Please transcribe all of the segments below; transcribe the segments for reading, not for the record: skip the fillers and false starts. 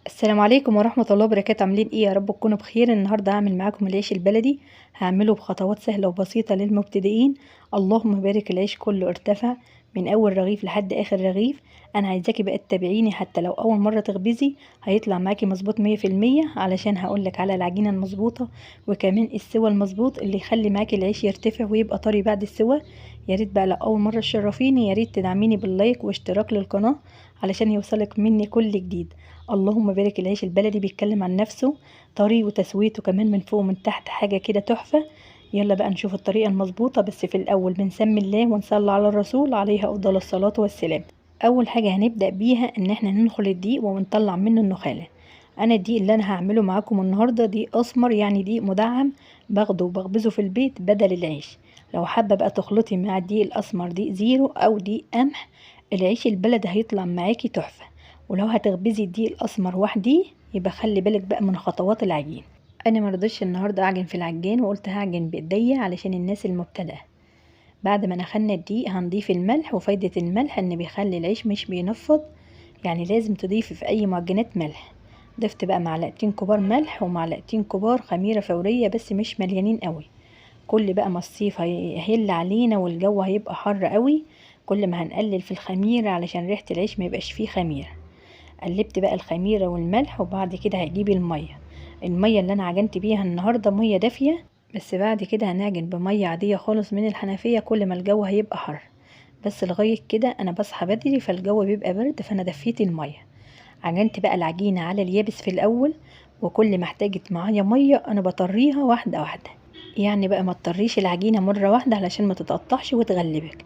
السلام عليكم ورحمة الله وبركاته. عاملين ايه؟ يا رب تكونوا بخير. النهاردة هعمل معاكم العيش البلدي، هعمله بخطوات سهلة وبسيطة للمبتدئين. اللهم بارك، العيش كله ارتفع من اول رغيف لحد اخر رغيف. انا عايزاكي بقى تتابعيني حتى لو اول مرة تخبزي، هيطلع معاكي مظبوط 100%، علشان هقولك على العجينة المظبوطة وكمان السوى المظبوط اللي يخلي معاكي العيش يرتفع ويبقى طري بعد السوى. يا ريت بقى لو اول مرة تشرفيني، يا ريت تدعميني بال like واشتراك للقناة علشان يوصلك مني كل جديد. اللهم بارك، العيش البلدي بيتكلم عن نفسه، طري وتسويته كمان من فوق ومن تحت حاجة كده تحفة. يلا بقى نشوف الطريقة المظبوطة، بس في الأول بنسمي الله ونصلي على الرسول عليه أفضل الصلاة والسلام. أول حاجة هنبدأ بيها إن احنا ننخل الدقيق ونطلع منه النخالة. أنا الدقيق اللي أنا هعمله معاكم النهاردة دقيق أسمر، يعني دقيق مدعم، باخده وبخبزه في البيت بدل العيش. لو حابة بقى تخلطي مع الدقيق الأسمر دقيق زيرو أو دقيق قمح، العيش البلدي هيطلع معاكي تحفة. ولو هتخبزي الدقيق الأسمر وحديه يبقى خلي بالك بقى من خطوات العجين. انا مرضتش النهارده اعجن في العجان، وقلت هعجن بايديا علشان الناس المبتدئه. بعد ما نخلنا الدقيق هنضيف الملح، وفايده الملح ان بيخلي العيش مش بينفض، يعني لازم تضيفي في اي معجنات ملح. ضفت بقى معلقتين كبار ملح ومعلقتين كبار خميره فورية، بس مش مليانين قوي. كل بقى ما الصيف هيهل علينا والجو هيبقى حر قوي، كل ما هنقلل في الخميره علشان ريحه العيش ما يبقاش فيه خميره. قلبت بقى الخميره والملح، وبعد كده هجيب المية. المية اللي انا عجنت بيها النهارده مية دافيه، بس بعد كده هنعجن بميه عادية خالص من الحنفية كل ما الجو هيبقى حر. بس لغاية كده انا بصحى بدري فالجو بيبقى برد، فانا دفيت المية. عجنت بقى العجينة على اليابس في الاول، وكل ما احتاجت معايا مية انا بطريها واحدة واحدة. يعني بقى ما تطريش العجينة مرة واحدة علشان ما تتقطعش وتغلبك.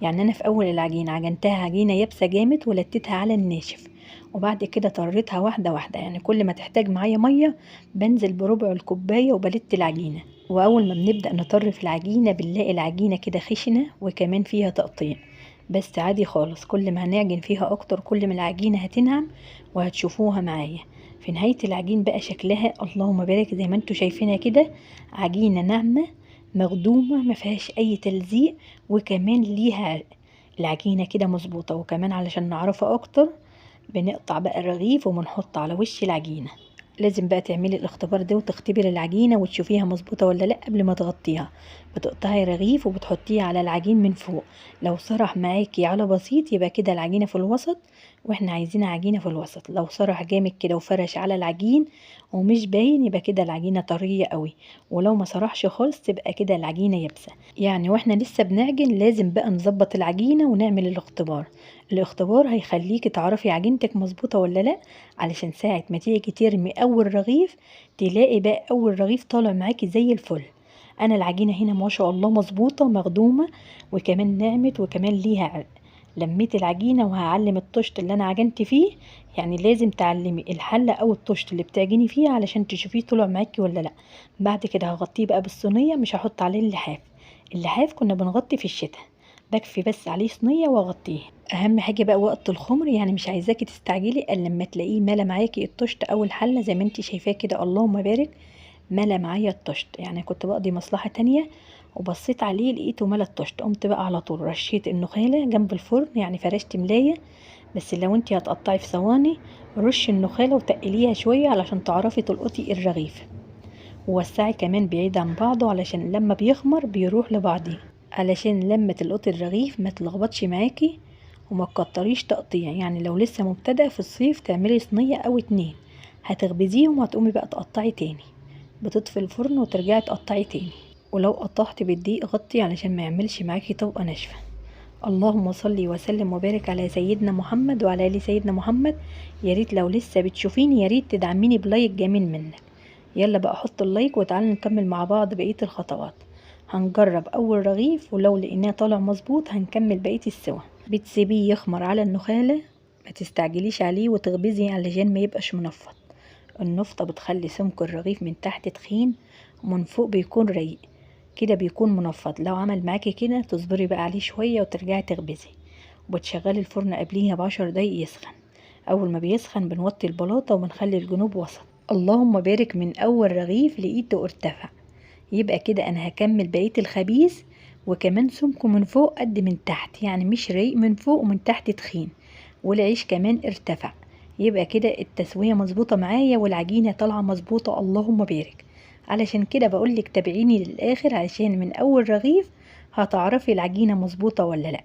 يعني انا في اول العجينة عجنتها عجينه يابسة جامد ولتتها على الناشف، وبعد كده طريتها واحدة واحدة. يعني كل ما تحتاج معايا مية بنزل بربع الكوباية وبلت العجينة. واول ما بنبدا نطر في العجينة بنلاقي العجينة كده خشنه وكمان فيها تقطيع، بس عادي خالص. كل ما هنعجن فيها اكتر كل ما العجينة هتنعم، وهتشوفوها معايا في نهاية العجين بقى شكلها اللهم بارك زي ما انتوا شايفينها كده، عجينه ناعمة مخدومة ما فيهاش اي تلزيق، وكمان ليها العجينة كده مظبوطة. وكمان علشان نعرفها اكتر بنقطع بقى الرغيف وبنحط على وش العجينة. لازم بقى تعملي الاختبار ده وتختبري العجينة وتشوفيها مظبوطة ولا لا قبل ما تغطيها. بتقطعي رغيف وبتحطيه على العجين من فوق، لو سرح معاكي على بسيط يبقى كده العجينة في الوسط، واحنا عايزين عجينه في الوسط. لو سرح جامد كده وفرش على العجين ومش باين يبقى كده العجينة طرية قوي، ولو ما سرحش خالص تبقى كده العجينة يابسة. يعني واحنا لسه بنعجن لازم بقى نظبط العجينة ونعمل الاختبار. الاختبار هيخليكي تعرفي عجينتك مظبوطة ولا لا، علشان ساعة ما تيجي ترمي اول رغيف تلاقي بقى اول رغيف طالع معاكي زي الفل. انا العجينة هنا ما شاء الله مظبوطة مخدومة، وكمان نعمت وكمان ليها عرق. لميت العجينة وهعلم الطشت اللي انا عجنت فيه، يعني لازم تعلمي الحلة او الطشت اللي بتعجني فيه علشان تشوفيه طلع معاكي ولا لا. بعد كده هغطيه بقى بالصينيه، مش هحط عليه اللحاف. اللحاف كنا بنغطي في الشتاء، بكفي بس عليه صينية واغطيه. اهم حاجة بقى وقت الخمر، يعني مش عايزاكي تستعجلي الا لما تلاقيه ملا معاكي الطشت او الحلة زي ما انت شايفاه كده. اللهم بارك، ملا معايا الطشت. يعني كنت بقضي مصلحة تانية وبصيت عليه لقيته ملا الطشت، قمت بقى على طول رشيت النخاله جنب الفرن، يعني فرشت ملايه. بس لو انت هتقطعي في صواني رشي النخاله وتقليها شوية علشان تعرفي تلقطي الرغيف، ووسعي كمان بعيد عن بعضه علشان لما بيخمر بيروح لبعضيه، علشان لما تلقطي الرغيف ما تلخبطش معاكي وما تكتريش تقطيع. يعني لو لسه مبتدئة في الصيف تعملي صينية او اتنين هتخبزيهم وهتقومي بقى تقطعي تاني، بتطفي الفرن وترجعي تقطعي تاني. ولو قطعتي بالدقيق غطي علشان ما يعملش معاكي طبقه ناشفة. اللهم صلي وسلم وبارك على سيدنا محمد وعلى ال سيدنا محمد. يا ريت لو لسه بتشوفيني يا ريت تدعميني ب like جميل منك. يلا بقى حط ال like وتعالي نكمل مع بعض بقية الخطوات. هنجرب اول رغيف، ولو لقيناه طالع مظبوط هنكمل بقية السوا. بتسيبيه يخمر على النخاله، ما تستعجليش عليه وتخبزي علشان ما يبقاش منفض. النفطه بتخلي سمك الرغيف من تحت تخين ومن فوق بيكون رقيق كده، بيكون منفض. لو عمل معاكي كده تصبري بقى عليه شوية وترجعي تخبزي. وبتشغلي الفرن قبليها ب10 دقايق يسخن. اول ما بيسخن بنوطي البلاطه وبنخلي الجنوب وسط. اللهم بارك، من اول رغيف لقيته ارتفع، يبقى كده انا هكمل بقية الخبيز. وكمان سمكة من فوق قد من تحت، يعني مش رقيق من فوق ومن تحت تخين، والعيش كمان ارتفع. يبقى كده التسوية مظبوطة معايا والعجينة طالعة مظبوطة، اللهم بارك. علشان كده بقولك تابعيني للآخر، علشان من أول رغيف هتعرفي العجينة مظبوطة ولا لأ.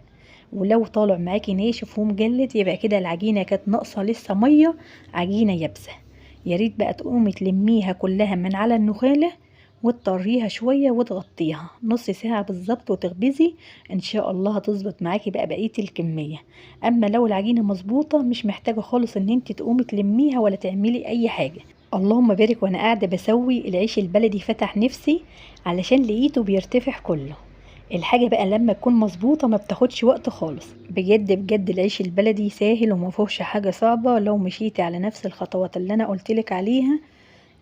ولو طالع معاكي ناشف ومجلد يبقى كده العجينة كانت ناقصة لسه مية، عجينة يابسة. يا ريت بقى تقومي تلميها كلها من على النخالة وتطريها شوية وتغطيها نص ساعة بالظبط وتخبزي، ان شاء الله هتظبط معاكي بقى بقية الكمية. اما لو العجينة مظبوطة مش محتاجة خالص ان انت تقومي تلميها ولا تعملي اي حاجة. اللهم بارك. وانا قاعدة بسوي العيش البلدي فتح نفسي علشان لقيته بيرتفع كله. الحاجة بقى لما تكون مظبوطة ما بتاخدش وقت خالص، بجد بجد العيش البلدي ساهل وما فيهوش حاجة صعبة. لو مشيتي على نفس الخطوات اللي انا قلتلك عليها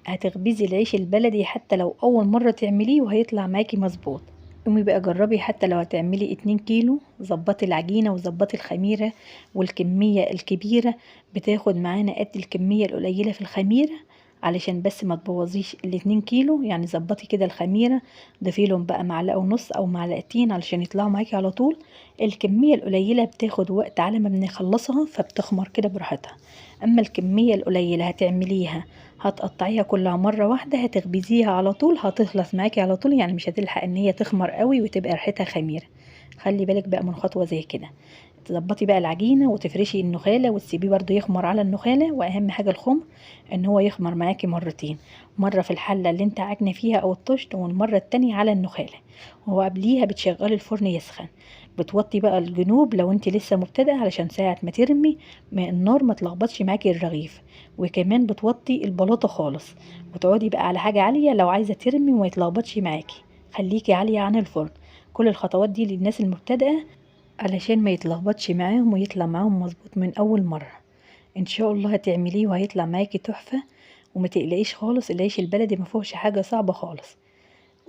هتخبزي العيش البلدي حتى لو اول مرة تعمليه وهيطلع معاكي مظبوط. قومي بقى جربي، حتى لو هتعملي 2 كيلو ظبطي العجينة وظبطي الخميرة، والكمية الكبيرة بتاخد معانا قد الكمية القليلة في الخميرة علشان بس ما تبوظيش ال2 كيلو. يعني ظبطي كده الخميرة، ضيفي لهم بقى معلقة ونص او معلقتين علشان يطلعوا معاكي على طول. الكمية القليلة بتاخد وقت على ما بنخلصها فبتخمر كده براحتها. اما الكمية القليلة هتعمليها هتقطعيها كلها مرة واحدة، هتخبزيها على طول، هتخلص معاكي على طول، يعني مش هتلحق ان هي تخمر قوي وتبقى ريحتها خميرة. خلي بالك بقى من خطوة زي كده. تظبطي بقى العجينة وتفرشي النخالة وتسيبيه برضو يخمر على النخالة. واهم حاجة الخمر ان هو يخمر معاكي مرتين، مرة في الحلة اللي انت عاجنة فيها او الطشت، والمرة التانية على النخالة. وقبليها بتشغلي الفرن يسخن، بتوطي بقى الجنوب لو انت لسه مبتدئة علشان ساعة ما ترمي النار ما تلخبطش معاكي الرغيف. وكمان بتوطي البلاطة خالص وتقعدي بقى على حاجة عالية لو عايزة ترمي وما يتلخبطش معاكي، خليكي عالية عن الفرن. كل الخطوات دي للناس المبتدئة علشان ما يتلخبطش معاهم ويطلع معاهم مظبوط من اول مرة. ان شاء الله هتعمليه وهيطلع معاكي تحفة وما تقلقيش خالص، العيش البلدي ما فيهوش حاجة صعبة خالص.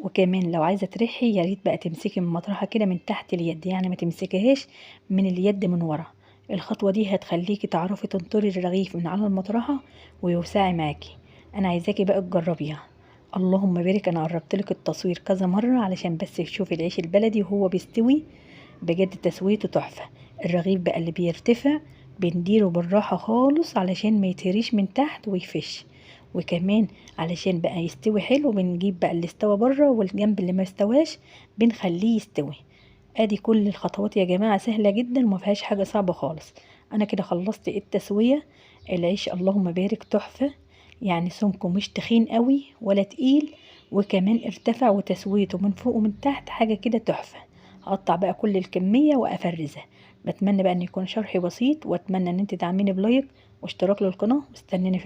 وكمان لو عايزة تريحي يا ريت بقى تمسكي من مطرحها كده من تحت اليد، يعني ما تمسكيهاش من اليد من ورا. الخطوة دي هتخليكي تعرفي تنطري الرغيف من على المطرحة ويوسعي معاكي. انا عايزاكي بقى تجربيها، اللهم بارك. انا قربت لك التصوير كذا مرة علشان بس تشوفي العيش البلدي وهو بيستوي، بجد تسويته تحفة. الرغيف بقى اللي بيرتفع بنديره بالراحة خالص علشان ما يتهريش من تحت ويفش، وكمان علشان بقى يستوي حلو بنجيب بقى اللي استوى بره والجنب اللي ما استواش بنخليه يستوي. ادي كل الخطوات يا جماعة سهلة جدا وما فيهاش حاجة صعبة خالص. انا كده خلصت التسوية. العيش اللهم بارك تحفة، يعني سمكه مش تخين قوي ولا تقيل، وكمان ارتفع وتسويته من فوق ومن تحت حاجة كده تحفة. هقطع بقى كل الكمية وافرزها. بتمنى بقى ان يكون شرحي بسيط، واتمنى ان انت تدعميني ب like واشتراك للقناة، واستنيني في